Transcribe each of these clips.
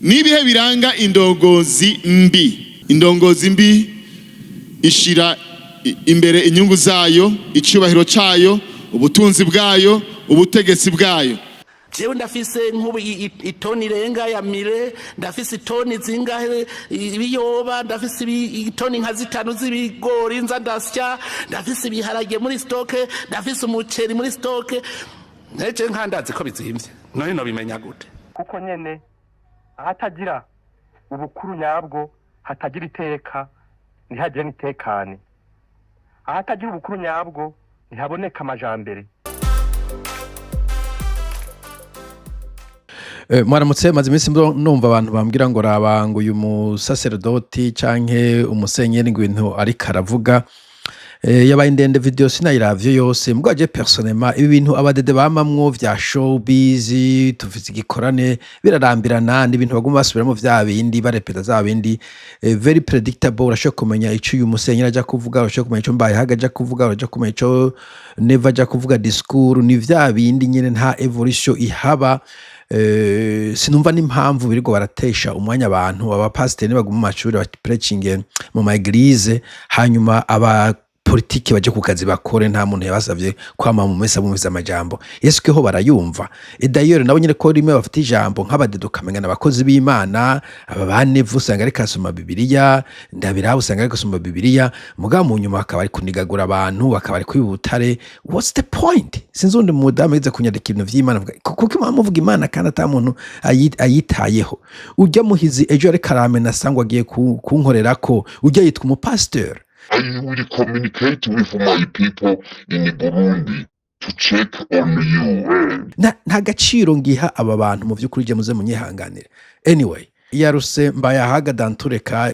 N'ibihe biranga indongozi mbi? Indongozi mbi ishira imbere inyungu zayo, icyubahiro cyayo, ubutunzi bwayo, ubutegetsi bwayo. Jewe ndafise nk'ubu itoni irenga ya mire, ndafise itoni zingahe ibiyoba, ndafise itoni nka zitanu z'ibigori nza ndasya, ndafise ibiharage muri stock, ndafise umuceri muri stock. Neje nkandazi ko bizimvye, none nobimenya gute? Kuko nyene ahatagira ubukuru nyabwo hatagira iteka, ntihagire n'itekane. Ahatagira ubukuru nyabwo ntihaboneka amajambere. Mwaramutse. Maze iminsi numva abantu bambwira ngo raba ngo uyu musaserdoti canke umusenyeri ngo ibintu ariko aravuga. Yabaye ndende video, sinayiravye yose. Mugabo je personnellement, ibi bintu abadede bamamwo vya showbiz, tuvuze igikorane, birarambirana. Ni ibintu baguma basubiramo vya bindi, barepeta vya bindi, very predictable. Urashobora kumenya ico uyu musenyeri aja kuvuga, urashobora kumenya ico Mbayahaga aja kuvuga, uraja kumenya ico Neva aja kuvuga. Discours ni vya bindi nyene, nta evolution ihaba. Sinumva n'impamvu birirwa baratesha umwanya abantu. Abapasiteri nibaguma mu mashuri, baprecinge mu ma église, hanyuma aba politiki baje ku kazi bakore. Nta muntu yabasavye kwama mu mesa bumvise amajambo. Yesu ho barayumva. Et d'ailleurs nabo nyene ko rimwe bafite ijambo nk'abadedo, ukamenya abakozi b'Imana. Aba banevu usanga ariko asoma Bibiliya, Ndabiraba usanga ariko asoma Bibiliya, mugabo mu nyuma akaba ari kunigagura abantu, akaba ari kwiba ubutare. What's the point? Sinzi, undi mudamu yize kunyandika ibintu vy'Imana avuga, kuko impamvu muvuga Imana kandi ata muntu ayitayeho. Urya muhizi ejo ariko aramena sangwa agiye kunkorerako, urya yitwa umupasiteri. I will communicate with my people in Burundi to check on you. Eh? Nta gaciro ngiha aba bantu mu vy'ukuri, je muze munyihanganire. Anyway, yaruse Mbayahaga dantureka.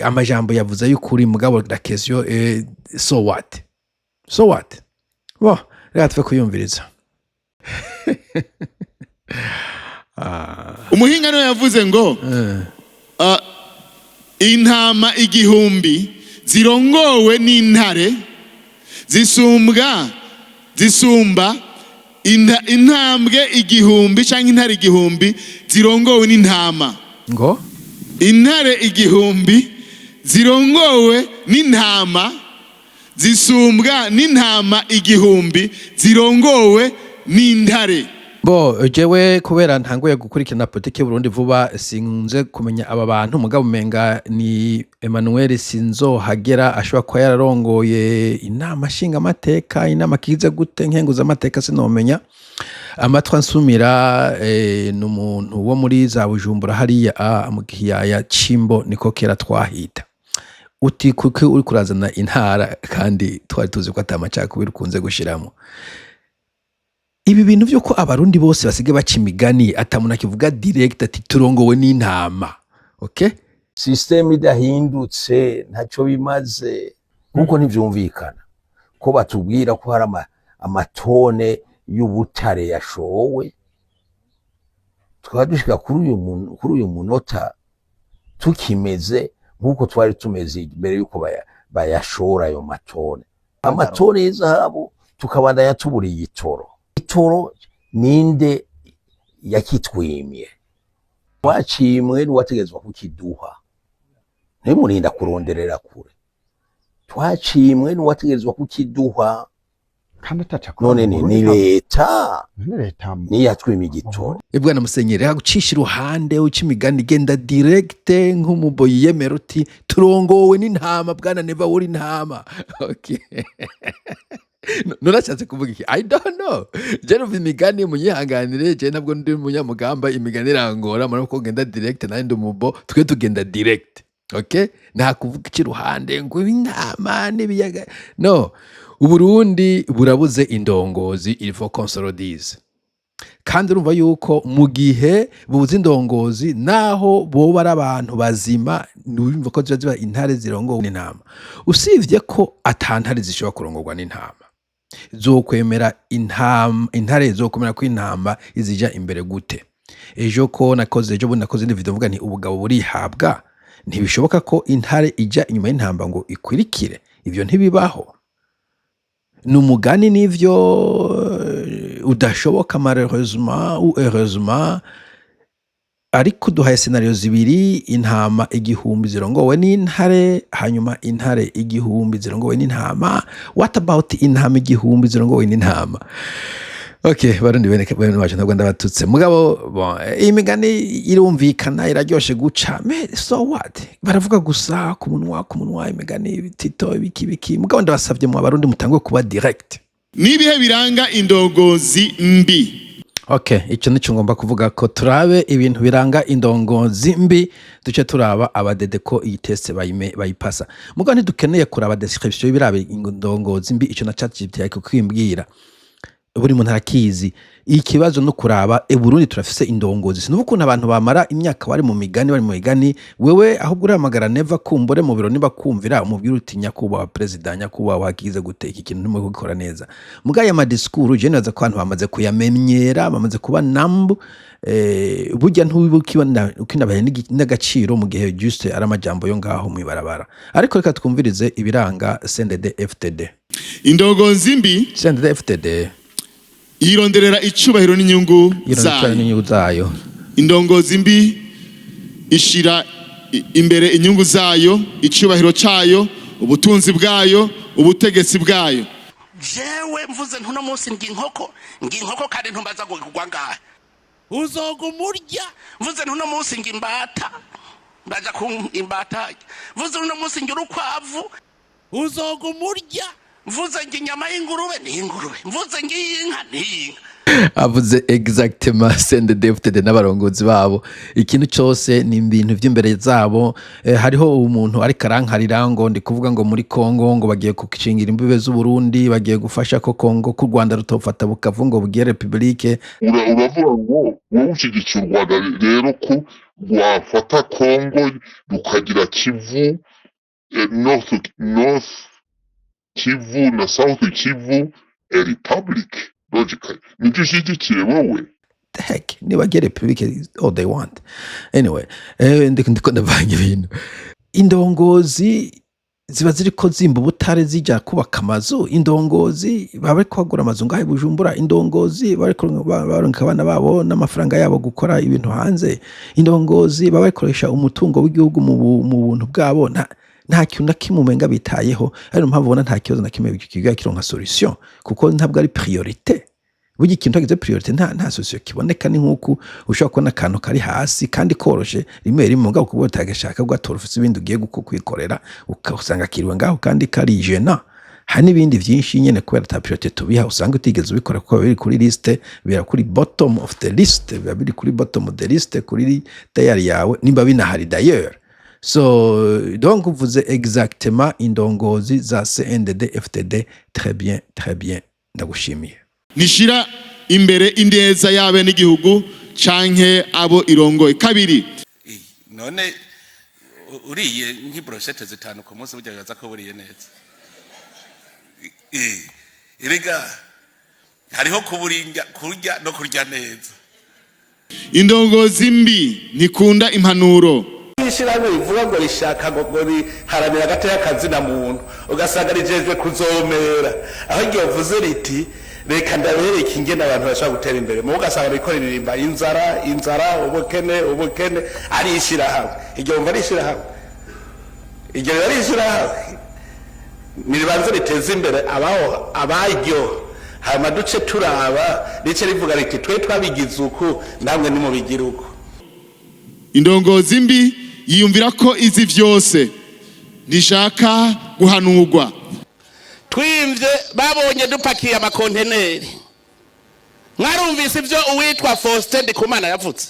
Amajambo yavuze y'ukuri, mugabo la question est: so what? So what? Bo reka tuve kuyumviriza. Umuhinga niwe yavuze ngo intama 1000 zirongowe n'intare zisumba intambwe 1000 cyangwa intare 1000 zirongowe n'intama. Ngo? Intare 1000 zirongowe n'intama zisumbwa n'intama 1000 zirongowe n'intare. Bo jewe kubera ntanguye gukurikirana politiki y'Uburundi vuba, sinze kumenya aba bantu. Mugabo umenga ni Emmanuel Sinzohagera, ashobora kuba yararongoye inama nshingamateka, inama kize gute, nkenguzamateka, sinomenya. Amatwi ansumira, ni umuntu wo muri za Bujumbura hariya, mu kiyaya c'Imbo, niko kera twahita. Uti kuko uri kurazana intara kandi twari tuzi ko ata macakubiri ukunze gushiramo. Ibi bintu vy'uko abarundi bose basigaye baca imigani, ata muntu akivuga direct ati turongowe n'intama, okay? Système idahindutse ntacyo bimaze, kuko ntivyumvikana ko batubwira ko hari amatone y'ubutare yashowe, tukaba dushika kuri uyu munota tukimeze nk'uko twari tumeze mbere y'uko bayashora ayo matone, amatone y'izahabu, tukabandanya tubura igitoro. Igitoro ninde yakitwimye? Wacimwe n'uwategetswe kukiduha. Ntimurinda kuronderera kure, twacimwe n'uwategetswe kukiduha. Kandi ataca. None ni leta. None leta. Niyo yatwima igitoro. Bwana musenyeri, reka gucisha iruhande uca imigani, genda direct nk'umuboyi yemera uti turongowe n'intama. Bwana Neva, uri intama, okay? Nurashatse kuvuga iki? I don't know. Je numva imigani, munyihanganire, je ntabwo ndi umunyamugamba, imigani irangora. Murabona ko ngenda direct, nanjye ndi umubo, twe tugenda direct, okay? Nta kuvuga ici iruhande ngo intama n'ibiyaga. No Uburundi burabuze indongozi, il faut qu'on se le dise. Kandi urumva yuko mu gihe bubuze indongozi, naho boba ari abantu bazima, urumva ko ziba intare zirongowe n'intama. Usibye ko ata ntare zishobora kurongorwa n'intama, zokwemera intama? Intare zokwemera ko intama izija imbere gute? Ejo ko nakoze, ejo bundi nakoze indi video mvuga nti ubugabo burihabwa. Ntibishoboka ko intare ija inyuma y'intamba ngo ikwirikire, ivyo ntibibaho. Ni umugani n'ivyo udashoboka, malheureusement ou heureusement, ariko duhaye scénario zibiri: intama 1000 zirongowe n'intare, hanyuma intare 1000 zirongowe n'intama. What about intama 1000 zirongowe n'intama? Okay, Barundi bene wacu, ntabwo ndabatutse, mugabo bon, iyi migani irumvikana, iraryoshe guca, mais so what? Baravuga gusa ku munwa, ku munwa, imigani tito ibiki biki. Mugabo ndabasavye mu Barundi, mutangwe kuba direct. N'ibihe biranga indongozi mbi? Okay, icyo nicyo ngomba kuvuga, ko turabe ibintu biranga indongozi mbi, duce turaba abadede ko iyi test bayipasa. Mugabo ntidukeneye kuraba description y'ibiraba indongozi mbi, icyo na ChatGPT ariko kwimbwira, buri muntu arakizi. Ikibazo no kuraba e Burundi turafise indongozi. Sinuba ukuntu abantu bamara imyaka bari mu migani, bari mu migani. Wewe ahubwo urahamagara Neva, kumbure mu biro niba kumvira, umubwira uti: "Nyakubahwa perezida, nyakubahwa, wagize gute? Iki kintu ntimuri kugikora neza." Mugabo aya ma discours, je nibaza ko abantu bamaze kuyamenyera, bamaze kuba nambu. Burya ntuba ukinabaye n'agaciro mu gihe juste ari amajambo yo ngaho mw'ibarabara. Ariko reka twumvirize ibiranga CNDD FDD. Indongozi mbi CNDD FDD yironderera icubahiro n'inyungu yirondera zayo. N'inyungu zayo. Indongozi mbi ishira imbere inyungu zayo, icubahiro cayo, ubutunzi bwayo, ubutegetsi bwayo. Jewe mvuze ntuno munsi ndya inkoko, ndya inkoko, kandi ntumbaza ngo kugwa ngahe, uzoguma urya. Mvuze ntuno munsi ndya imbata, ndaja ku imbata. Mvuze uno munsi ndya urukwavu, uzoguma urya. Mvuze ngo inyama y'ingurube ni ingurube, mvuze ngo iy'inka ni iy'inka. Avuze exactement CNDD-FDD n'abarongozi babo. Ikintu cyose ni ibintu by'imbere zabo. Hariho umuntu ariko arankarira ngo ndi kuvuga ngo muri Congo ngo bagiye gukingira imbibe z'u Burundi, bagiye gufasha ko Congo, ko u Rwanda rutofata Bukavu ngo bugire république. Uravuga ngo wowe ushyigikiye u Rwanda rero ko rwafata Kongo rukagira Kivu, North Kivu na South Kivu, a republic. Logically nibyo ushyigikiye wowe. The heck, nibagiye république all they want. Anyway, ndiko ndavanga ibintu. Indongozi ziba ziriko zimba ubutare, zijya kubaka amazu. Indongozi baba bariko bagura amazu ngaho i Bujumbura. Indongozi bariko barungika abana babo n'amafaranga yabo gukora ibintu hanze. Indongozi baba bakoresha umutungo w'igihugu mu buntu bwabo. Nta kintu na kimwe umenga bitayeho. Ari mpamvu ubona nta kibazo na kimwe kiga kironka solution, kuko ntabwo ari priorité. Burya ikintu hagize priorité, nta solution kiboneka. Ni nk'uku ushobora kubona akantu kari hasi kandi koroshe rimwe rimwe, mugabo kuba utagashaka gutora, ufise ibindi ugiye kwikorera, ugasanga kiriwe ngaho kandi kari jena. Hari n'ibindi vyinshi nyene, kubera ata priorité tubiha, usanga utigeze ubikora kuko biba biri kuri liste, bira kuri bottom of the list, biba biri kuri bottom of the list kuri diary yawe, nimba binahari d'ailleurs. So donc uvuze exactement indongozi za CNDD FDD. Très bien, très bien, ndagushimiye. Ntishira imbere ineza y'abenegihugu canke abo irongoye. Kabiri. None uriye nk'i brochettes 5 ku munsi, burya bibaza ko buriye neza? Erega hariho kuburinga kurya no kurya neza. Indongozi mbi ntikunda impanuro. Ishyirahamwe rivuga ngo rishaka ngo riharanira agateka kazina muntu, ugasanga rijejwe kuzomera, aho igihe uvuze riti: "Reka ndabereke ingene abantu bashobora gutera imbere," mu ugasanga riko ririmba inzara, inzara, ubukene, ubukene. Ari ishyirahamwe iryo wumva ari ishyirahamwe, iryo riba ari ishyirahamwe niribanze riteze imbere abaho abaryo, hanyuma duce turaba rice rivuga riti: "Twe twabigize uku, namwe nimubigira uku." Indongozi mbi yiyumvira ko izi vyose, ntishaka guhanurwa. Twimvye babonye dupakiye amakonteneri. Mwarumvise ibyo uwitwa Faustin Ndikumana yavuze.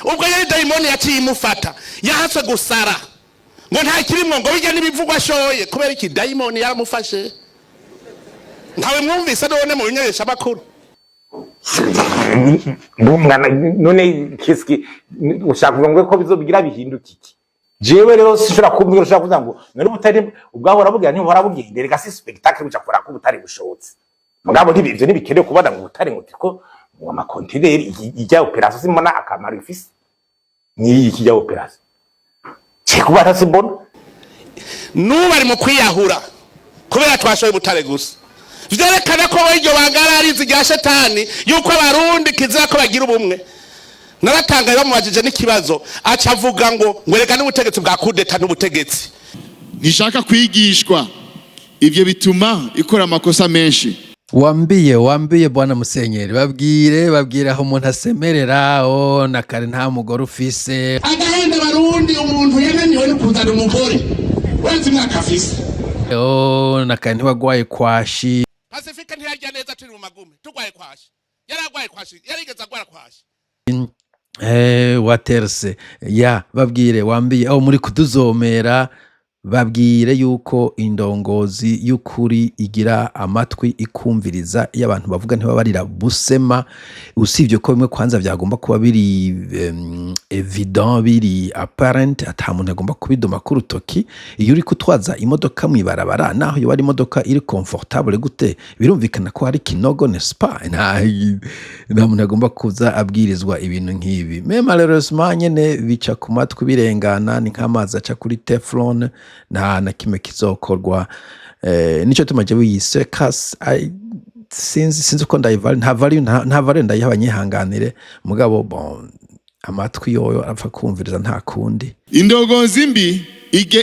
Ubwo yari dayimoni yaciye imufata, yahatse gusara ngo nta kirimwo, ngo bijya n'ibivugwa ashoye. Kubera iki? Dayimoni yaramufashe. Ntawe mwumvise none mu bimenyeshamakuru? Mwana, none kiski ushaka kuvuga ngo ko bizobigira bihinduka iki? Jewe rero sinshobora kumbwira, ushobora kuvuga ngo none ubutari ubwahora bugira ntihora bugenda. Reka, si spectacle buja kora ko ubutari bushotse, mugabo ntibivyo ntibikenewe kubona ngo ubutare ngo tiko ngo amakontineri ijya opération, simbona akamaro ifise niyi kijya opération cyo kuba ntasimbona. N'ubu ari mu kwiyahura kubera twashoye ubutare gusa. Vyerekana ko we iryo banga yari arizi rya shetani, yuko Abarundi kizira ko bagira ubumwe. Naratangaye bamubajije n'ikibazo, aca avuga ngo reka n'ubutegetsi bwa kudeta n'ubutegetsi. Ntishaka kwigishwa. Ibyo bituma ikora amakosa menshi. Wambiye, wambiye, bwana musenyeri, babwire, babwire aho umuntu asemerera o na kare nta mugore ufise. Agahenda Abarundi, umuntu yananiwe no kuzana umugore wenze imyaka afise. O na kare ntiwagwaye kwashi. Pasifike ntiyarya neza, turi mu magume, turwaye kwashi. Yaragwaye kwashi, yarigeze agwara kwashi. Waterse ya babwire, wambiye aho muri kuduzomera, babwire yuko indongozi y'ukuri igira amatwi ikumviriza iyo abantu bavuga, ntibabarira busema. Usibye ko bimwe kwanza byagomba kuba biri évident, biri apparent, ata muntu agomba kubidoma ku rutoki. Iyo uri kutwaza imodoka mw'ibarabara, naho yoba ari imodoka iri confortable gute, birumvikana ko hari kinogo, n'est-ce pas? Nta muntu agomba kuza abwirizwa ibintu nk'ibi. Mais malheureusement nyene bica ku matwi birengana, ni nk'amazi aca kuri teflon, nta na kimwe kizokorwa. Nico tuma jewe iyi circus sinzi uko ndayivalue, nta value, nta value ndayiha, abanyihanganire. Mugabo bon, amatwi yoyo arapfa kumviriza, nta kundi. Indongozi mbi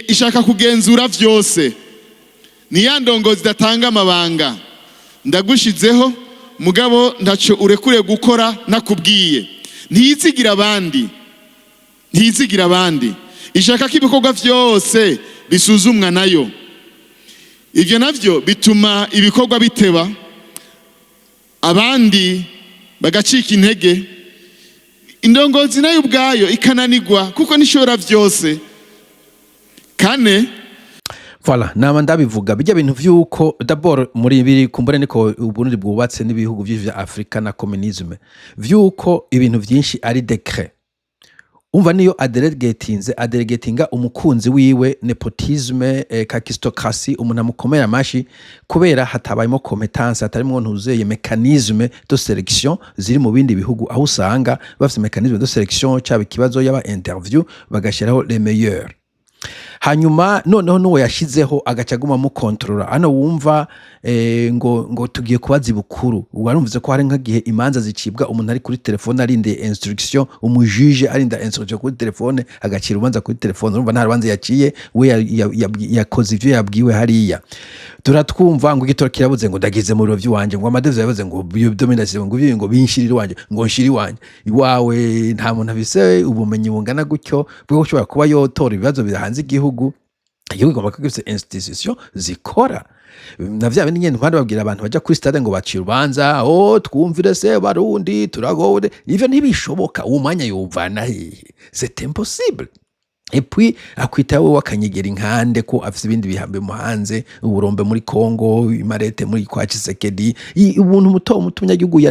ishaka kugenzura vyose. Ni ya ndongozi idatanga amabanga. Ndagushizeho, mugabo ntaco urekure gukora nakubwiye. Ntiyizigira abandi, ntiyizigira abandi. Ishaka ko ibikorwa vyose bisuzumwa nayo. Ivyo navyo bituma ibikorwa biteba, abandi bagacika intege, indongozi nayo ubwayo ikananigwa kuko nishobora vyose. Kane. Voilà, nama ndabivuga bijya bintu vyuko d'abord muri biri kumbure niko Uburundi bwubatse n'ibihugu vyinshi vya Afrika na communisme, vyuko ibintu vyinshi ari décret. Umva, niyo adelegatinze, adelegatinga umukunzi wiwe, népotisme, kakistocratie, umuntu amukomera amashi kubera hatabayemo compétence, hatarimo ntuzeye mécanisme de sélection ziri mu bindi bihugu, aho usanga bafite mécanisme de sélection, cyaba ikibazo, yaba interview, bagashyiraho les meilleurs. Hanyuma noneho n'uwo yashizeho agaca aguma amukontorora. Hano wumva ngo tugiye kubaza ibukuru. Warumvise ko hari nk'igihe imanza zicibwa umuntu ari kuri telefone, arindiye instruction, umujuge arinda instruction kuri telefone, agacira urubanza kuri telefone. Urumva nta rubanza yaciye, we yakoze ivyo yabwiwe hariya. Turatwumva ngo igitoro kirabuze, ngo ndagize mu biro vy'iwanje, ngo amadevize yabuze, ngo iyo domination, ngo ibi, ngo binshirire iwanje, ngo nshire iwanje. Iwawe nta muntu afise ubumenyi bungana gutyo bwo ushobora kuba yotora ibibazo bihanze igihugu. Igihugu kigomba kuba gifise institution zikora. Na vya bindi nyene mpande babwira abantu baja kuri stade ngo baciye urubanza, oh twumvire se Barundi turagowe, ivyo ntibishoboka. Uwo mwanya yovana hehe? C'est impossible. Et puis akwita wowe akanyegera inkande ko afise ibindi bihambe muhanze, uburombe muri Congo, imarete muri kwa Tshisekedi, ubuntu muto muto umunyagihugu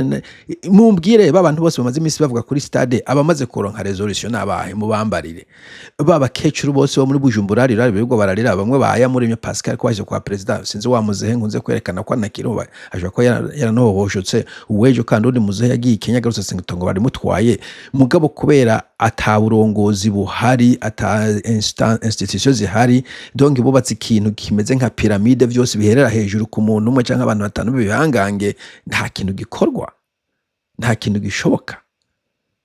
mumbwire ba bantu bose bamaze iminsi bavuga kuri stade, abamaze kuronka résolution nabahe? Mubambarire ba bakecuru bose bo muri Bujumbura rira birirwa bararira, bamwe bayamuremye Pascal ko baje kwa president, sinzi wa muzehe nkunze kwerekana ko anakiriho, ashobora kuba yaranohoshotse uwejo. Kandi undi muzehe yagiye i Kenya agarutse ngo barimutwaye. Mugabo kubera ata burongozi buhari, ata institution zihari, donc bubatse ikintu kimeze nka pyramide, vyose biherera hejuru ku muntu umwe canke abantu batanu b'ibihangange, nta kintu gikorwa, nta kintu gishoboka.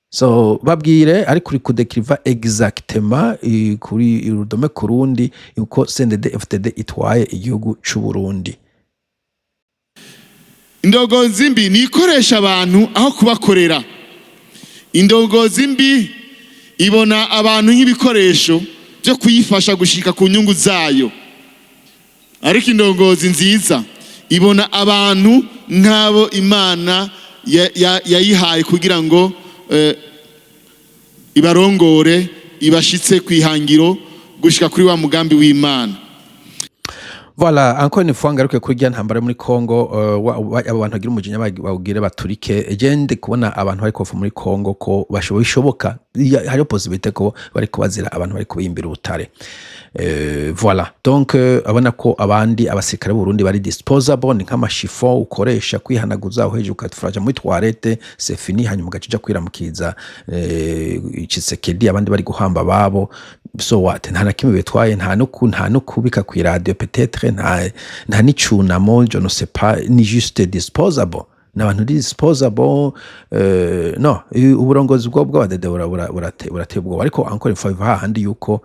So babwire, ariko uri kudekiriva exactement kuri urudome ku rundi uko CNDD FDD itwaye igihugu c'u Burundi. Indongozi mbi ni ikoresha abantu aho kubakorera. Indongozi mbi ibona abantu nk'ibikoresho byo kuyifasha gushika ku nyungu zayo, ariko indongozi nziza ibona abantu nk'abo Imana yayihaye kugira ngo ibarongore, ibashitse ku ihangiro, gushika kuri wa mugambi w'Imana. Voilà, encore une fois ngaruke kuri rya ntambara yo muri Congo, abo bantu bagira umujinya bawugire baturike. Eje ndi kubona abantu bariko bava muri Congo ko bashoboye, bishoboka. Hariho possibilité ko bariko bazira abantu bariko bimbira ubutare. Voilà, donc abona ko abandi abasirikare b'Uburundi bari disposable, ni nk'ama chiffon ukoresha kwihanaguza uhejeje, ukatufuraja muri toilette, c'est fini, hanyuma ugaca uja kwiramukiriza Tshisekedi, abandi bari guhamba ababo. So what? Nta na kimwe bitwaye, nta no kubika ku radio, peut-être nta n'icunamo, je ne sais pas, ni juste disposable, ni abantu disposable. No uburongozi bwo bw'abadede burateye ubwoba, ariko encore une fois biva hahandi yuko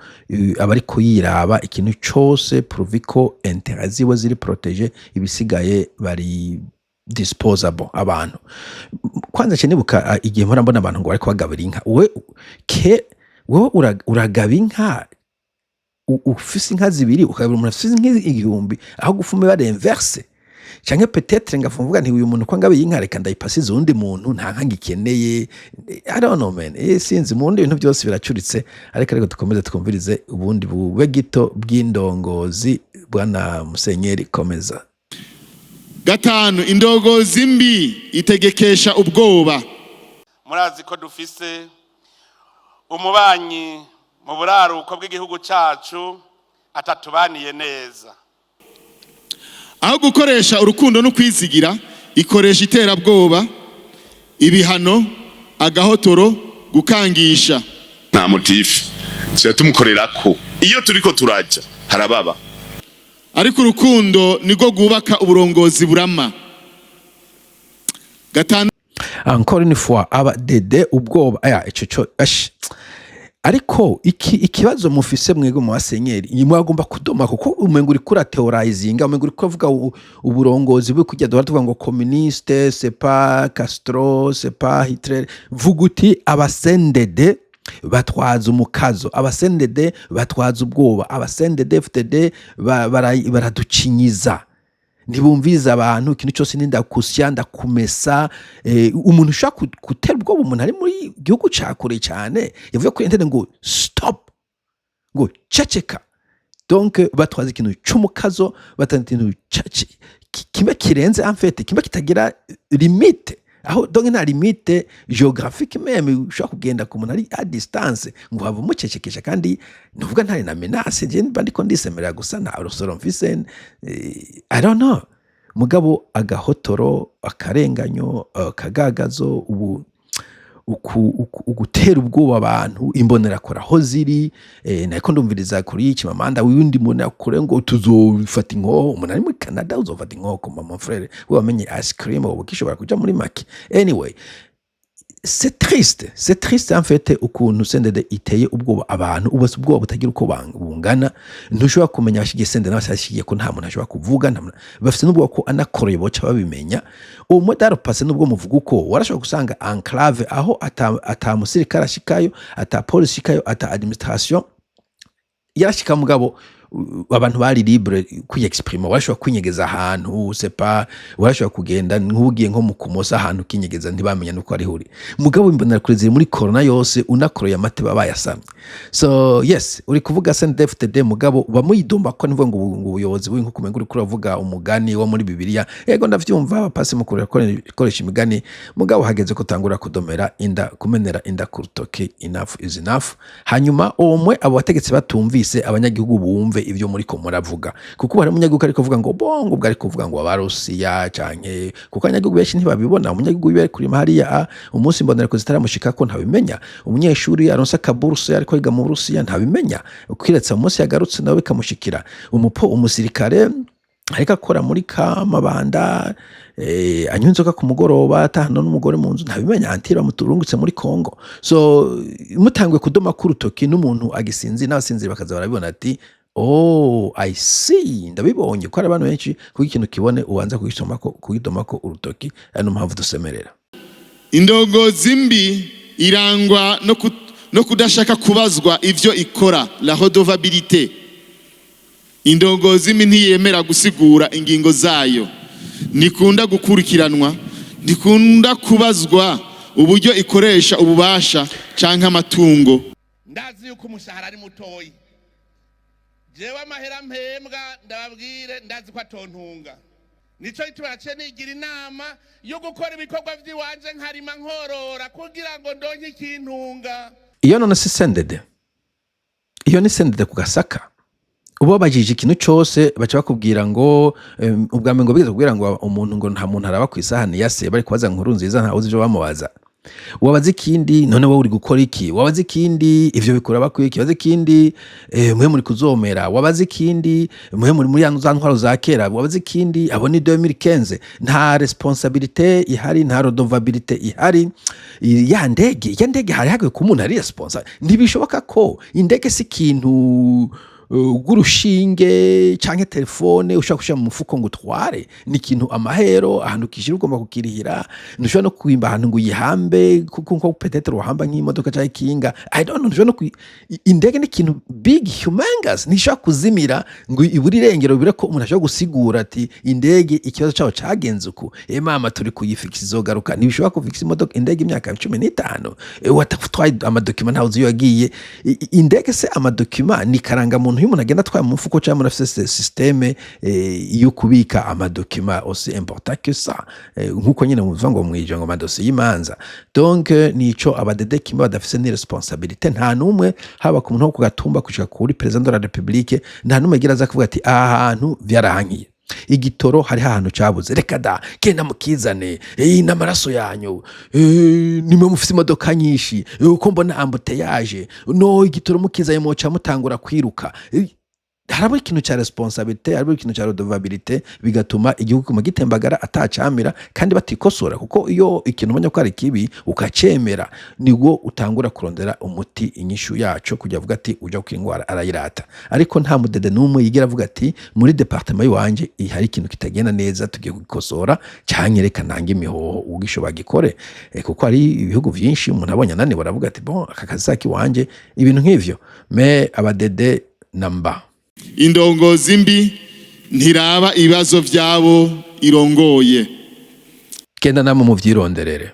aba ariko yiraba ikintu cose pourvu ko intérêts ziwe ziri protégées, ibisigaye bari disposable abantu. Kwanza nce nibuka igihe mpora mbona abantu ngo bariko bagabira inka. We ke wewe uragaba inka, ufise inka zibiri, ukagabira umuntu afise inka 1000, aho gufuma bari inverse, canke peut-être ngafa mvuga nti uyu muntu ko ngabiye inka, reka ndayipasize uwundi muntu, nta nka ngikeneye. I don't know, man. Sinzi, mu bundi ibintu byose biracuritse, ariko dukomeze twumvirize ubundi bube gito bw'indongozi. Bwana Musenyeri, komeza. Gatanu, indongozi mbi itegekesha ubwoba. Murazi ko dufise umubanyi mu buraruko bw'igihugu cyacu atatubaniye neza. Aho gukoresha urukundo no kwizigira, ikoresha iterabwoba, ibihano, agahotoro, gukangisha. Nta motif tuba tumukorerako iyo turiko turaja harababa. Ariko urukundo nirwo rwubaka uburongozi burama. Gatanu, Encore une fois, aba dede ubwoba aya ico co ash. Ariko iki ikibazo mufise mwebwe mu basenyeri, mwagomba kudoma, kuko umengo uriko urateorizinga, umengo uriko uravuga uburongozi bwo kujya duhora tuvuga ngo communiste, c'est pas Castro, c'est pas Hitler. Vuga uti abasendede batwaza umukazo, abasendede batwaza ubwoba, abasendede FDD baraducinyiza, ntibumviriza abantu, ikintu cyose ni ndakusya, ndakumesa. Umuntu ushobora gutera ubwoba umuntu ari muri gihugu ca kure cyane, yavuye kuri internet ngo stop, ngo ceceka. Donc batwaza ikintu c'umukazo, batwaza ikintu kimwe kirenze, en fait kimwe kitagira limite, aho donc nta limite géographique même, ushobora kugenda ku muntu ari à distance ngo hava umucecekesha. Kandi nuvuga ntari na menace, je mba ndiko ndisemerera gusa, nta rusoro mfise. I don't know, mugabo agahotoro, akarenganyo, akagagazo, ubu ugutera ubwoba abantu, imbonerakure aho ziri. Nariko ndumviriza kuri Chimamanda w'undi mbonerakure ngo tuzofata inkoho. Umuntu ari muri Canada uzofata inkoho? Mama, mon frère, we wamenye ice cream ubu kishobora kuja muri make. Anyway, c'est triste, c'est triste en fait ukuntu CNDD iteye ubwoba abantu, ubu ubwoba butagira uko bungana. Ntushobora kumenya abashigiye CNDD n'abashigiye ko nta muntu ashobora kuvuga, nta bafite n'ubwoba ko anakoroye boca babimenya. Uwo modaro passé, nubwo muvuga uko, warashobora gusanga enclave aho ata musirikare ashikayo, ata polisi ishikayo, ata administration yarashika, mugabo abantu bari libre kwiyexprima. Warashobora kwinyegeza ahantu, c'est pas, warashobora kugenda nk'ugiye nko mu kumosa ahantu ukinyegeza, ntibamenya nuko ari uri. Mugabo imbonerakure ziri muri corona yose, unakoroye amate baba bayasamye. So yes, uri kuvuga CNDD-FDD, mugabo bamuyidumba ko nivuga ngo ubuyobozi bubi, nkuko umenga uriko uravuga umugani wo muri Bibiliya. Yego, ndavyumva, abapasi mu gukoresha imigani, mugabo hageze ko tangura kudomera inda, kumenera inda ku rutoki. Enough is enough. Hanyuma umwe abo bategetsi batumvise, abanyagihugu bumve ivyo muriko muravuga, kuko hari umunyagihugu ariko kuvuga ngo bongo ubwo ari kuvuga ngo abarusiya canke, kuko abanyagihugu benshi ntibabibona. Umunyagihugu iyo ari kurima hariya, umunsi imbonerakure zitaramushikako ntabimenya. Umunyeshuri aronse akaburuse ariko yiga mu Burusiya ntabimenya, kiretse umunsi yagarutse nawe bikamushikira. Umusirikare ariko akora muri kamabanda, anywa inzoga ku mugoroba, atahana n'umugore mu nzu, ntabimenya antira bamuturungutse muri Kongo. So mutanguye kudoma k'urutoki n'umuntu agisinzira, n'abasinzira bakaza barabibona ati oh, I see, ndabibonye ko hari abantu benshi. Kuko ikintu kibone ubanza kugisomako, kugidomako urutoki, ari no mpamvu dusemerera. Indongozi mbi irangwa no kudashaka kubazwa ivyo ikora, la redevabilité. Indongozi mbi ntiyemera gusigura ingingo zayo, ntikunda gukurikiranwa, ntikunda kubazwa uburyo ikoresha ububasha canke amatungo. Ndazi yuko umushahara ari mutoyi. Jewe amahera mpembwa, ndababwire, ndazi ko atontunga. Nico gituma naciye nigira inama yo gukora ibikorwa vy'iwanje, nkarima, nkorora, kugira ngo ndonke ikintunga. Iyo none si CNDD, iyo ni CNDD ku gasaka. Uba wabajije ikintu cose, baca bakubwira ngo ubwa mbere ngo bigeze kubwira ngo umuntu ngo nta muntu araba ku isahani ya se. Bari kubaza Nkuru Nziza, ntawe uzi ivyo bamubaza. Wabaza ikindi, none wowe uri gukora iki? Wabaza ikindi, ivyo bikura bakwiki? Wabaza ikindi, mwe muri kuzomera. Wabaza ikindi, mwe muri za ntwaro za kera. Wabaza ikindi, abo ni 2015. Nta responsabilité ihari, nta redevabilité ihari. Ya ndege hari hagiye ku muntu ari responsable. Ntibishoboka ko indege si ikintu rw'urushinge canke telefone ushobora gushira mu mufuko ngo utware. Ni ikintu amahero ahantu ukishira ugomba kukirihira. Ntushobora no kwimba ahantu ngo uyihambe, kuko nko peut-être uhamba nk'imodoka canke ikinga, I don't know. Ntushobora no indege ni ikintu big, humongous, ntishobora kuzimira ngo ibure irengero, bibure ko umuntu ashobora gusigura ati indege ikibazo caho cagenze uku, mama turi kuyifikisa, izogaruka. Ntibishobora kufikisa imodoka, indege imyaka 15, watwaye amadocuments, ntawe uzi iyo yagiye. Indege se amadocuments ni karangamuntu y'umuntu agenda atwaye mu mufuko, cyangwa murafise système yo kubika amadocuments aussi important que ça? Nkuko nyine muvuga ngo mwije ngo amadosiye y'imanza. Donc nico abadede kimwe badafise ni responsabilité. Nta numwe, haba ku muntu wo ku gatumba kushika kuri président de la République, nta numwe agira aza kuvuga ati aha hantu vyarahankiye, igitoro hariho ahantu cabuze, reka da, genda mukizane, n'amaraso yanyu, nimwe mufise imodoka nyinshi, uko mbona embouteillage, no igitoro mukizanye moca mutangura kwiruka. Harabura ikintu ca responsabilité, harabura ikintu ca redevabilité, bigatuma igihugu kiguma gitembagara atacamira kandi batikosora. Kuko iyo ikintu ubonye ko ari kibi ukacemera, nibwo utangura kurondera umuti, inyishu yaco, kugira avuga ati uja gukira ingwara arayirata. Ariko nta mudede n'umwe yigira avuga ati muri département yiwanje hari ikintu kitagenda neza, tugiye kugikosora, canke reka nange imihoho ugisho bagikore. Kuko hari ibihugu vyinshi umuntu abonye ananiwe aravuga ati bon, aka kazi kiwanje, ibintu nk'ivyo. Mais abadede namba. Indongozi mbi ntiraba ibibazo byabo irongoye. Genda namwe muvyironderere.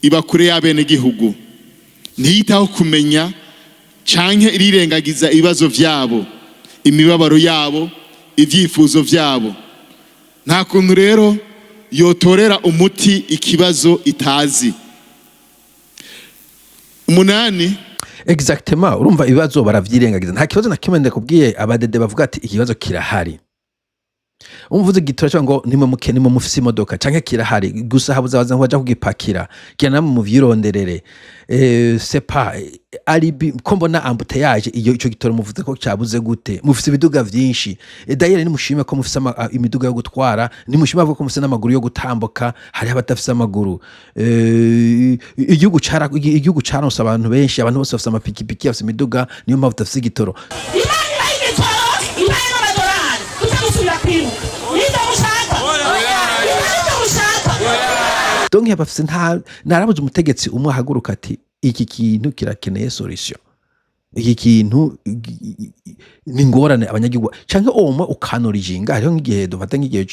Iba kure y'abenegihugu, ntiyitaho kumenya canke irirengagiza ibibazo vyabo, imibabaro yabo, ibyifuzo vyabo. Nta kuntu rero yotorera umuti ikibazo itazi. Umunani. Exactement, urumva ibibazo baravyirengagiza. Nta kibazo na kimwe ndakubwiye abadede bavuga ati ikibazo kirahari. Umvuze igitora cyangwa ngo nimwe muke, nimwe mufise imodoka, canke kirahari gusa habuze abaza ngo baja kugipakira, gira namwe muvyironderere. C'est pas alibi ko mbona embouteillage. Iyo ico gitoro muvuze ko cyabuze gute, mufise ibiduga vyinshi? D'ailleurs nimushime ko mufise imiduga yo gutwara, nimushime avuga ko mufise n'amaguru yo gutambuka, hariho abadafise amaguru. Igihugu caronse abantu benshi, abantu bose bafise amapikipiki, bafise imiduga, niyo mpamvu tudafise igitoro. Imana ibaha igitoro, ibahe n'amadolari, tuze gusubira kwiruka. Nibyo mushaka? Nibyo mushaka? Donc bafise nta narabuze umutegetsi umwe ahaguruka ati iki kintu kirakeneye solution, iki kintu ni ingorane abanyagihugu, canke omwe ukanorijinga. Hariho nk'igihe dufata nk'igihe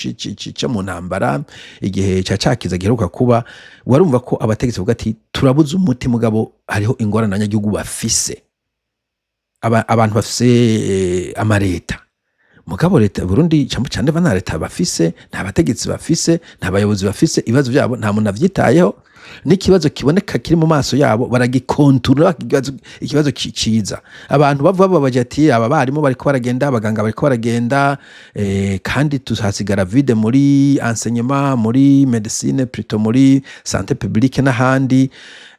co mu ntambara, igihe ca cakiza giheruka kuba, warumva ko abategetsi bavuga ati turabuze umuti, mugabo hariho ingorane abanyagihugu bafise. Abantu bafise amareta, mugabo leta Burundi cyane cyane nta leta bafise, nta bategetsi bafise, nta bayobozi bafise. Ibibazo byabo nta muntu avyitayeho, n'ikibazo kiboneka kiri mu maso yabo baragikontura. Ikibazo ciza abantu bavuga babaje ati aba barimu bariko baragenda, abaganga bariko baragenda, kandi tuhasigara vide muri enseignement, muri médecine plutôt, muri santé publique n'ahandi.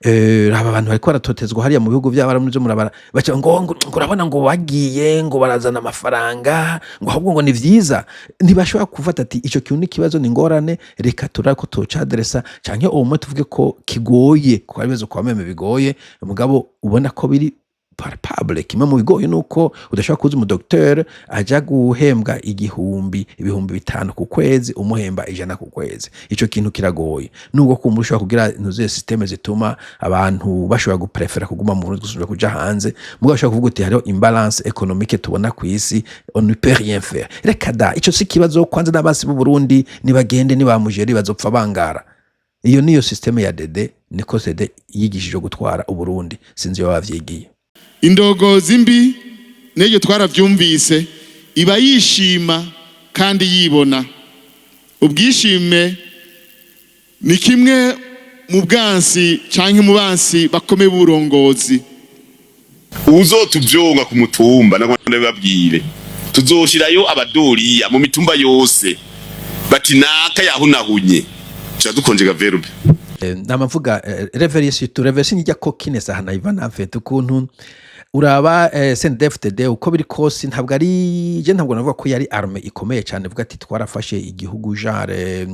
Aba bantu bariko baratotezwa hariya mu bihugu by'abarabu n'ivyo murabara, baca ngo urabona ngo bagiye ngo barazana amafaranga, ngo ahubwo ngo ni vyiza. Ntibashobora kufata ati ico kintu n'ikibazo, ni ingorane, reka turare ko tocadresa, canke uwo tuvuge ko kigoye, kuko ari ibibazo kwa meme bigoye, mugabo ubona ko biri palpable. Kimwe mu bigoye nuko udashobora kuza umudokiteri aja guhembwa 1000, 5000 ku kwezi, umuhemba 100 ku kwezi. Ico kintu kiragoye, nubwo kumva ushobora kugira ntuzuye système zituma abantu bashobora guprefera kuguma mu Burundi gusubira kuja hanze, mugabo ushobora kuvuga uti hariho imbalance économique tubona ku isi, on ne peut rien faire. Reka da, ico si kibazo. Kwanza n'abasi b'u Burundi nibagende, nibamujeri bazopfa bangara. Iyo niyo système ya DD, niko DD yigishije gutwara Uburundi, sinzi iyo bavyigiye. Indongozi mbi n'iryo twarabyumvise, iba yishima kandi yibona. Ubwishime ni kimwe Mu bwansi canke mu bansi bakomeye b'uburongozi. Uzotuvyonga ku mutumba, nako ndabibabwire, tuzoshirayo abadoriya mu mitumba yose, bati naka yahunahunye, tuca dukonjega verbe. Nama mvuga réveil, surtout réveil sinijya ko kinesa hanayiva nafete ukuntu uraba CNDD-FDD uko biri kose, ntabwo ari je, ntabwo navuga ko yari arme ikomeye cyane, vuga ati twarafashe igihugu, genre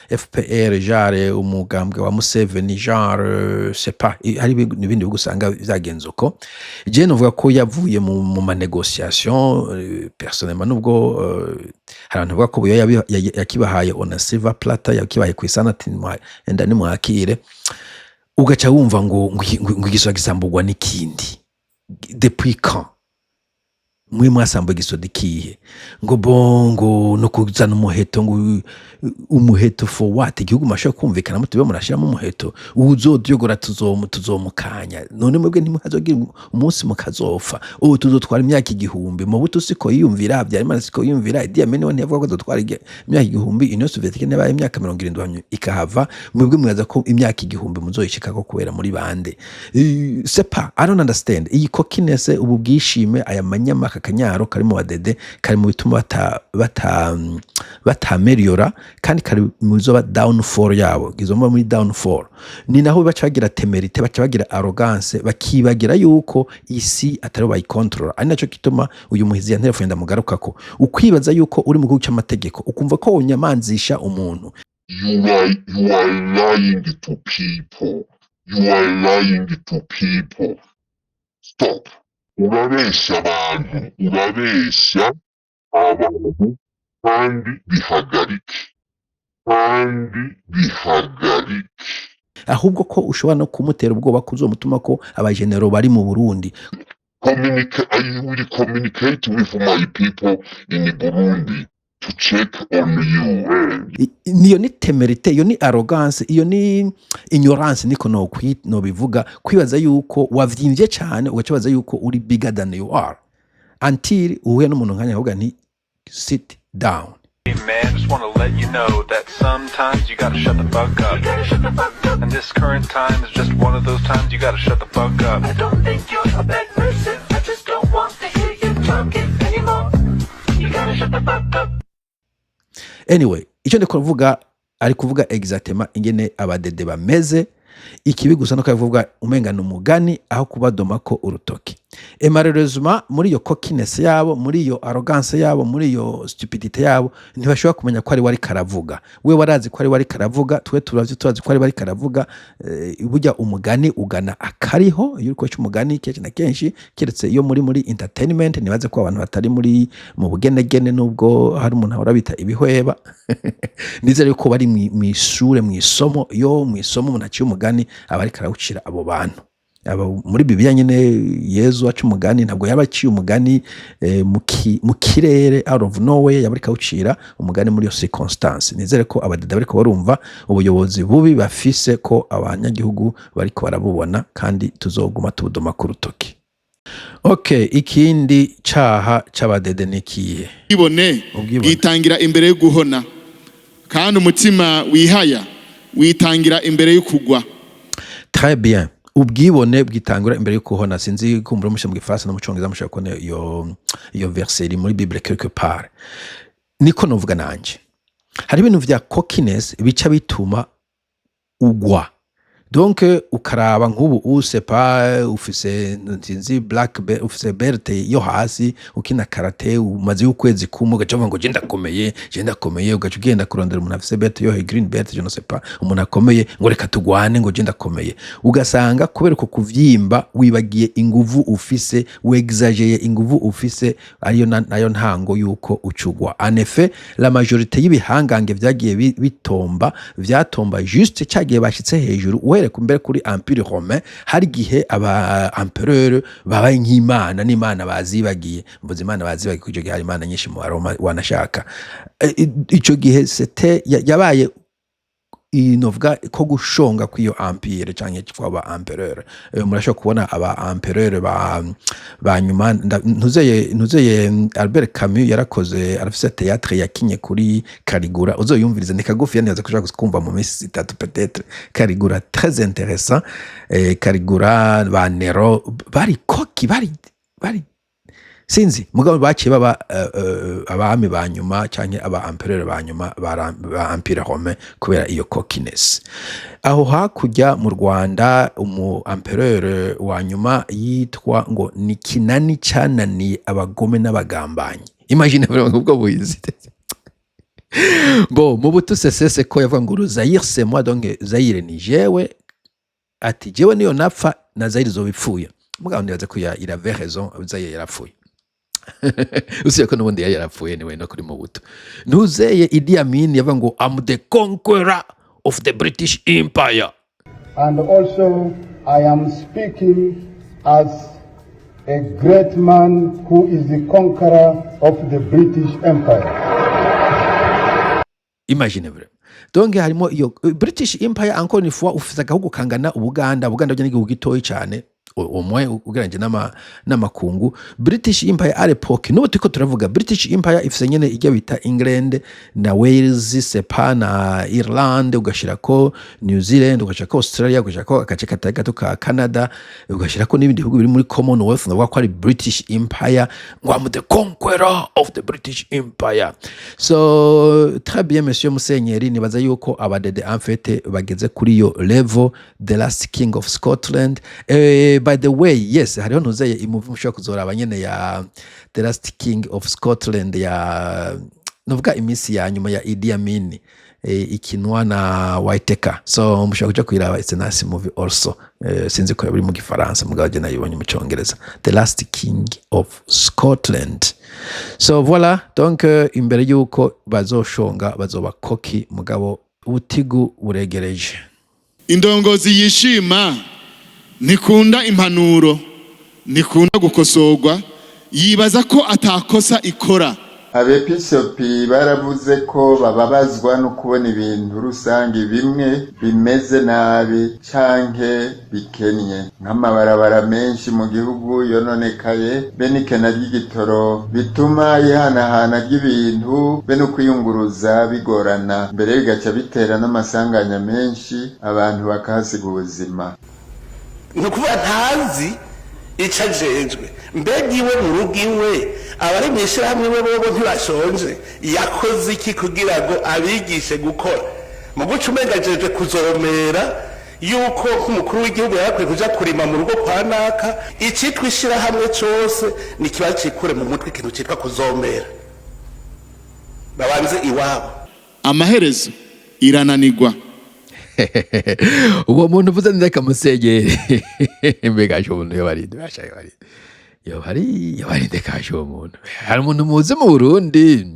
FPR, genre umugambwe wa Museveni, genre c'est pas hari ibindi bihugu usanga vyagenze uko. Je novuga ko yavuye mu ma négociation personnellement, nubwo hari abantu bavuga ko Buyoya yakibahaye on a silver platter, yakibahaye ku isana, ati enda nimwakire, ugaca wumva ngo igisoda gisamburwa n'ikindi. Depuis quand mwe mwasambuye igisoda ikihe? Ngo bon, ngo no kuzana umuheto, ngo umuheto for what? Igihugu mashobora kumvikana mutibe murashiramo umuheto, uzodyogora tuzomukanya. None mwebwe ntimuhazogira umunsi mukazofa? Ubu tuzotwara imyaka 1000. Mobutu siko yiyumvira, Habyarimana siko yiyumvira, Idi Amin we ntiyavuga ko azotwara imyaka 1000. Union Soviétique ntiyabaye imyaka 70 hanyuma ikahava. Mwebwe mwibaza ko imyaka 1000 muzoyishikako kubera muri bande? C'est pas, I don't understand iyi cockiness, ubu bwishime, aya manyama, aka kanyaro kari mu badede, kari mu bituma batameliyora, kandi kari mu bizoba downfall yabo, izo muri downfall. Ni naho baca bagira témérité, baca bagira arrogance, bakibagira yuko isi atari bayikontorora. Ari naco gituma uyu muhizi ya telefone ndamugarukako, ukwibaza yuko uri mu gihugu cy'amategeko, ukumva ko wonyamanzisha umuntu. You are lying to people. You are lying to people. Stop. Urabeshya abantu, urabeshya abantu, kandi bihagarike, kandi bihagarike. Ahubwo ko ushobora no kumutera ubwoba ko uzomutuma ko abajenero bari mu Burundi. Communicate, I will communicate with my people in Burundi to check on you. Eh? Niyo ni témérité, iyo ni arrogance, iyo ni ignorance, niko nobivuga, kwibaza yuko wavyimbye cyane, ugaca wibaza yuko uri bigger than you are, until uhuye n'umuntu nkanya akavuga nti "Sit down." Hey man, just wanna let you know that sometimes you gotta shut the fuck up. And this current time is just one of those times you gotta shut the fuck up. I don't think you're a bad person. I just don't want to hear you talking anymore. You gotta shut the fuck up. Anyway, icyo ndi kuvuga, ari kuvuga exactement ingene abadede bameze. Ikibi gusa no kuvuga umenga ni umugani aho kubadoma ko urutoki. Et malheureusement, muri iyo cockiness yabo, muri iyo arrogance yabo, muri iyo stupidité yabo, ntibashobora kumenya ko ari we ariko aravuga. We warazi ko ari we ariko aravuga, twe turavyo turazi ko ari we ariko aravuga. Burya umugani ugana akariho. Iyo uriko uca umugani kenshi na kenshi, keretse iyo muri entertainment, nibaze ko abantu batari muri mu bugenegene, nubwo hari umuntu ahora bita ibihweba, nizere yuko bari mw'ishure, mw'isomo. Iyo mw'isomo umuntu aciye umugani, aba ariko arawucira abo bantu. Aba muri Bibiliya nyine, Yezu aca umugani, ntabwo yaba aciye umugani mu kirere, out of nowhere, yaba ariko awucira umugani muri iyo circonstance. Nizere ko abadada bariko barumva ubuyobozi bubi bafise, ko abanyagihugu bariko barabubona, kandi tuzoguma tubudoma ku rutoki. Okay, ikindi caha c'abadede ni ikihe? Ubwibone Ubwibone. bwitangira imbere yo guhona, kandi umutima wihaya witangira imbere yo kugwa. Très bien. Ubwibone bwitangura imbere yo kuhona. Sinzi kumbura mushe mu gifaransa no mu Congereza mushobora kubona iyo verset iri muri Bible quelque part. Niko novuga nanje, hari ibintu vya cockiness bica bituma ugwa. Donc ukaraba nk'ubu usepa ufise, nsinzi, black belt, ufise belt yo hasi, ukina karate, umaze ukwezi kumwe, ugaca uvuga ngo je ndakomeye, je ndakomeye, ugaca ugenda kurondera umuntu afise belt yo green belt, je ne sais pas, umuntu akomeye, ngo reka tugwane, ngo je ndakomeye. Ugasanga kubera uko kuvyimba, wibagiye inguvu ufise, wexageye inguvu ufise, ariyo nayo ntango yuko ucugwa. En effet, la majorité y'ibihangange vyagiye bitomba, vyatomba juste cyagiye bashitse hejuru. Uhere mbere kuri Empire romain, hari igihe aba empereur babaye nk'imana, n'imana bazibagiye. Mvuze imana bazibagiye kuko ico gihe hari imana nyinshi mu Baroma wanashaka. Ico gihe c'était yabaye Inovuga ko gushonga kw'iyo empire canke kwaba empereur. Murashobora kubona aba empereur ba nyuma. Ntuzeye Albert Camus yarakoze, arafise théâtre yakinye kuri Caligula. Uzoyumvirize, ni kagufi, yaneza kushaka kumva mu minsi 3 peut-être. Caligula, très intéressant. Caligula, ba Nero bari koki, bari sinzi, mugabo baciye baba abami ba nyuma canke aba empereur ba nyuma ba empire romain kubera iyo cockiness. Aho hakurya mu Rwanda, umu empereur wa nyuma yitwa ngo ni Kinani cananiye abagome n'abagambanyi. Imagine vraiment ubwo buhizi. Bon, Mobutu Sese Seko yavuga ngo "Zaïre, c'est moi", donc Zaire ni jewe. Ati jewe niyo napfa na Zaire izoba ipfuye. Mugabo nibaza ko il avait raison, Zaire yarapfuye, usibye ko n'ubundi yari yarapfuye niwe no kuri Mobutu. Ntuzeye Idi Amin yavuga ngo "I'm the conqueror of the British Empire". And also, I am speaking as a great man who is the conqueror of the British Empire. Imagine vraiment. Donc harimo iyo British Empire. Encore une fois, ufise agahugu kangana Ubuganda. Ubuganda byo n'igihugu gitoyi cyane au moins ugereranyije n'amakungu. British Empire à l'époque, n'ubu turiko turavuga British Empire, ifise nyene ijya bita England na Wales, sepa na Ireland, ugashirako New Zealand, ugashirako Australia, ugashirako agace katari gato ka Canada, ugashirako n'ibindi bihugu biri muri Commonwealth. Ndavuga ko ari British Empire, ngo "I'm the conqueror of the British Empire". So très bien, monsieur Musenyeri. Nibaza yuko abadede en fait bageze kuri iyo level. The Last King of Scotland, by the way, yes, hariho ntuzeye i movie mushobora kuzoraba nyene ya The Last King of Scotland, ya nuvuga iminsi ya nyuma ya Idi Amin, ikinwa na Whitaker. So mushobora kuja kuyiraba, it's a nice movie also. Sinzi ko biri mu Gifaransa, mugabo je nayibonye mu Congereza, The Last King of Scotland. So voilà. Donc imbere yuko bazoshonga bazoba koki, mugabo ubutigu buregereje. Indongozi yishima ntikunda impanuro, ntikunda gukosorwa, yibaza ko atakosa ikora. Abepiskopi baravuze ko bababazwa no kubona ibintu rusangi bimwe bimeze nabi canke bikennye, nk'amabarabara menshi mu gihugu yononekaye be n'ikena ry'igitoro bituma ihanahana ry'ibintu be no kwiyunguruza bigorana, mbere bigaca bitera n'amasanganya menshi, abantu bakahasiga ubuzima. Ni ukuvuga ntazi icyo ajejwe. Mbega iwe mu rugo iwe, abari mu ishyirahamwe iwe bobo ntibashonje? Yakoze iki kugira ngo abigishe gukora? Mu guca umenga ajejwe kuzomera yuko nk'umukuru w'igihugu yarakwiye kuja kurima mu rugo kwa naka. Icitwa ishyirahamwe cyose ni kiba cikure mu mutwe ikintu cyitwa kuzomera, babanze iwabo. Amaherezo irananirwa. Uwo muntu uvuze neza, kamusenyeri. Mbega aje umuntu yobarinde, basha yobarinde, yobari yobarinde kashe uwo muntu. Hari umuntu muzi mu Burundi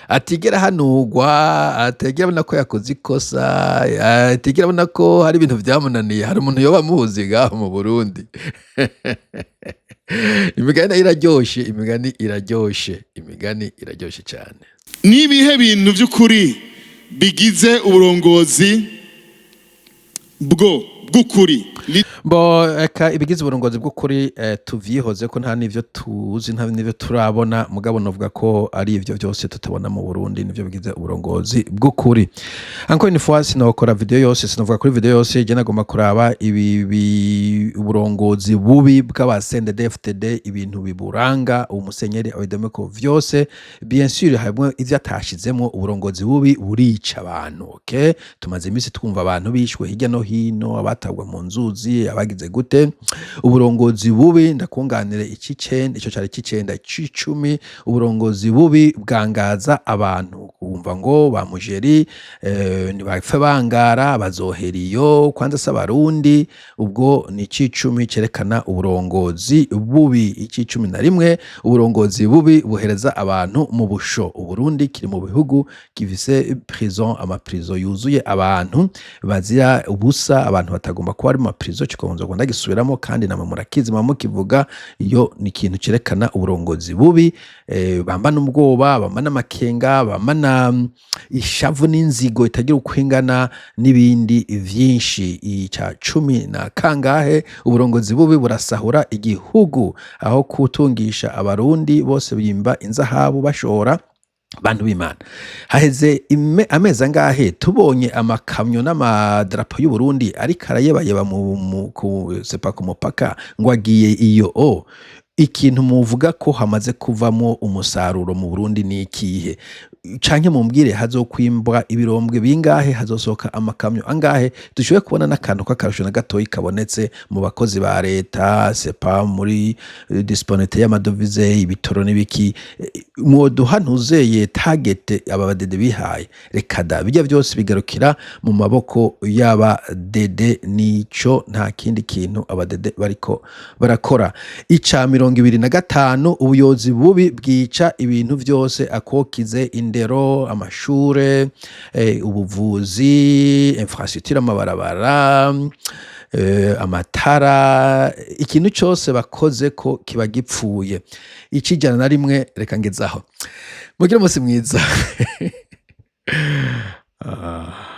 atigera ahanurwa, atigera abona ko yakoze ikosa, atigera abona ko hari ibintu vyamunaniye? Hari umuntu yoba amuzi ngaho mu Burundi? Imigani nayo iraryoshe, imigani iraryoshe, imigani iraryoshe cyane. N'ibihe bintu by'ukuri bigize uburongozi bwo bw'ukuri? Bo eka, ibigize uburongozi bw'ukuri, tuvyihoze ko nta n'ivyo tuzi, nta n'ivyo turabona. Mugabo novuga ko ari ivyo vyose tutabona mu Burundi nivyo bigize uburongozi bw'ukuri. Encore une fois, sinokora video yose, sinovuga kuri video yose. Je nagomba kuraba ibi uburongozi bubi bw'aba CNDD-FDD, ibintu biburanga. Umusenyeri abidomeko vyose, bien sûr harimwo ivyo atashizemwo. Uburongozi bubi burica abantu, okay? Tumaze iminsi twumva abantu bishwe hirya no hino, abatabwa mu nzuzi, abagize gute. Uburongozi bubi, ndakunganire, ic'icenda, ico cari ic'icenda. Ic'icumi, uburongozi bubi bwangaza abantu. Kumva ngo ba mujeri ntibapfe bangara, bazohera iyo kwanza si Abarundi. Ubwo ni ic'icumi cerekana uburongozi bubi. Ic'icumi na rimwe, uburongozi bubi buhereza abantu mu busho. Uburundi kiri mu bihugu gifise prison, amaprison yuzuye abantu bazira ubusa, abantu batagira. Batagomba kuba ari mu ma prison. Kikonzo ngo ndagisubiramo, kandi namwe murakizi, muba mukivuga. Iyo ni ikintu cerekana uburongozi bubi, bambana ubwoba, bambana amakenga, bambana ishavu n'inzigo itagira uko ingana n'ibindi vyinshi. Ica cumi na kangahe? Uburongozi bubi burasahura igihugu aho kutungisha Abarundi bose. Bimba inzahabu bashora. Bantu b'Imana, haheze amezi angahe tubonye amakamyo n'amadarapo y'Uburundi ariko arayebayeba mu ku, sepa ku mupaka ngo agiye iyo o ikintu muvuga ko hamaze kuvamo umusaruro mu Burundi ni ikihe? Canke mumbwire, hazokwimbwa ibirombwe bingahe? Hazosohoka amakamyo angahe? Dushobore kubona n'akantu k'akarusho na gatoyi kabonetse mu bakozi ba leta, sepa muri disponibilité y'ama devises, ibitoro n'ibiki. Mwoduha ntuzeye target aba badede bihaye? Reka da, bijya byose bigarukira mu maboko y'abadede. Nico, nta kindi kintu abadede bariko barakora. Ica 25: ubuyobozi bubi bwica ibintu vyose, akokize indero, amashure, ubuvuzi, infrastructure, amabarabara, amatara, ikintu cose bakoze ko kiba gipfuye. Ica 101, reka ngezaho. Mugire umunsi mwiza. Ah.